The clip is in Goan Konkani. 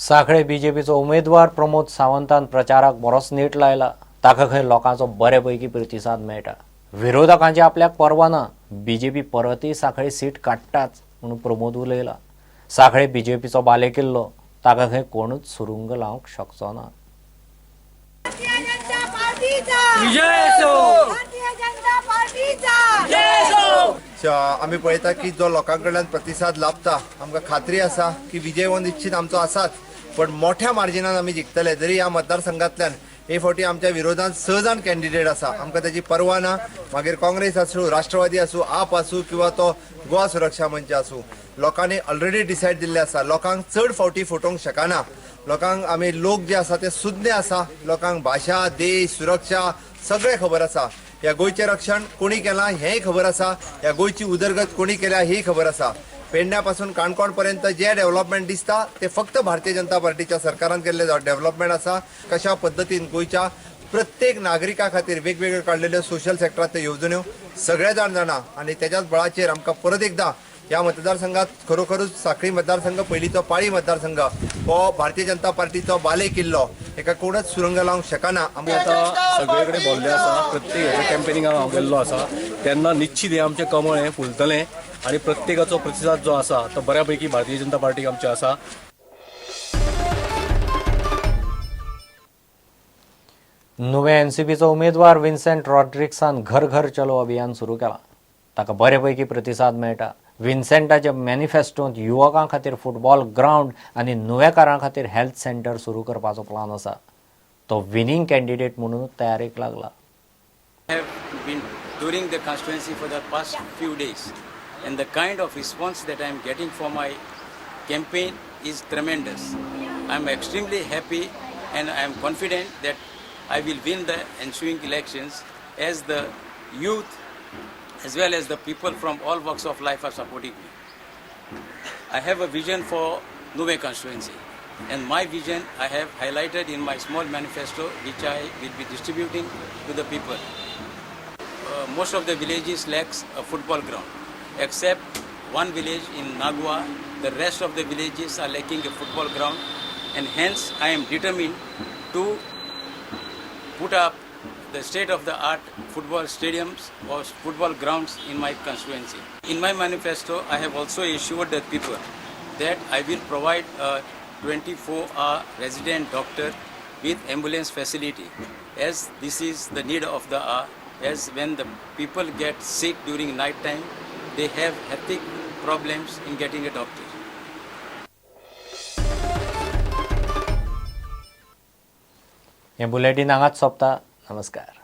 सांखळे बीजेपीचो उमेदवार प्रमोद सावंतान प्रचाराक बरोच नेट लायला. ताका खंय लोकांचो बरे पैकी प्रतिसाद मेळटा. विरोधकांची आपल्याक पर्वा ना, बीजेपी परतय सांखळे सीट काडटाच म्हणून प्रमोद उलयला. सांखळे बीजेपीचो बालेकिल्लो, ताका खंय कोणूच सुरुंग लावंक शकचो ना. भारतीय जनता पार्टीचा विजय असो. भारतीय जनता पार्टीचा आमी पळयता की जो लोकां कडल्यान प्रतिसाद लाभता, आमकां खात्री आसा की विजय हो निश्चित आमचो आसाच, पण मोठ्या मार्जिनान आमी जिखतले. जरी ह्या मतदारसंघातल्यान हे फावटी आमच्या विरोधात 6 जाण कॅन्डिडेट आसा, आमकां त्याची पर्वा ना. मागीर काँग्रेस आसूं, राष्ट्रवादी आसूं, आप आसूं किंवा तो गोवा सुरक्षा मंच आसूं, लोकांनी ऑलरेडी डिसायड दिल्लें आसा. लोकांक चड फावटी फटोवंक शकना. लोकांक आमी लोक जे आसा ते सुज्ञ आसा. लोकांक भाशा, देश, सुरक्षा सगळें खबर आसा. ह्या गोंयचें रक्षण कोणी केलां हेंय खबर आसा. ह्या गोंयची उदरगत कोणी केल्या ही खबर आसा. पेडण्या पासून काणकोण पर्यंत जे डेव्हलपमेंट दिसता ते फक्त भारतीय जनता पार्टीच्या सरकारान केल्ले डेव्हलपमेंट आसा. कशा पद्दतीन गोंयच्या प्रत्येक नागरिका खातीर वेगवेगळ्यो काडलेल्यो सोशल सेक्टरांतल्यो येवजण्यो सगळे जाण जाणा आनी तेच्याच बळाचेर आमकां परत एकदां ह्या मतदारसंघात खरोखरूच सांखळी मतदारसंघ पयलींचो पाळी मतदारसंघ हो भारतीय जनता पार्टीचो बाले किल्लो, हेका कोणच सुरंग लावंक शकना. आमी आतां सगळे कडेन भोंवल्ले आसा. प्रत्येक हेच्या कॅम्पेनिंगाक हांव गेल्लो आसा तेन्ना निश्चित हें आमचें कमळ हें फुलतलें आनी प्रत्येकाचो प्रतिसाद जो आसा तो बऱ्या पैकी भारतीय जनता पार्टीक आमच्या आसा. नुवें एनसीपीचो उमेदवार विन्सेंट रॉड्रिक्सान घर घर चलो अभियान सुरू केलां. ताका बरे पैकी प्रतिसाद मेळटा. विन्सेंटाच्या मॅनिफेस्टोंत युवकां खातीर फुटबॉल ग्रावंड आनी नुवेकारां खातीर हेल्थ सेंटर सुरू करपाचो प्लान आसा. तो विनींग कॅन्डिडेट म्हणून तयारेक लागला. Have been touring the constituency for the past few days, and the kind of response that I am getting for my campaign is tremendous. I am extremely happy and I am confident that I will win the ensuing elections, as the youth as well as the people from all walks of life are supporting me. I have a vision for Nuvem constituency, and my vision I have highlighted in my small manifesto, which I will be distributing to the people. Most of the villages lacks a football ground, except one village in Nagua. The rest of the villages are lacking a football ground, and hence I am determined to put up the state-of-the-art football stadiums or football grounds in my constituency. In my manifesto, I have also assured the people that I will provide a 24-hour resident doctor with ambulance facility, as this is the need of the hour, as when the people get sick during night time, they have hectic problems in getting a doctor. हें बुलेटीन हांगाच सोंपता. नमस्कार.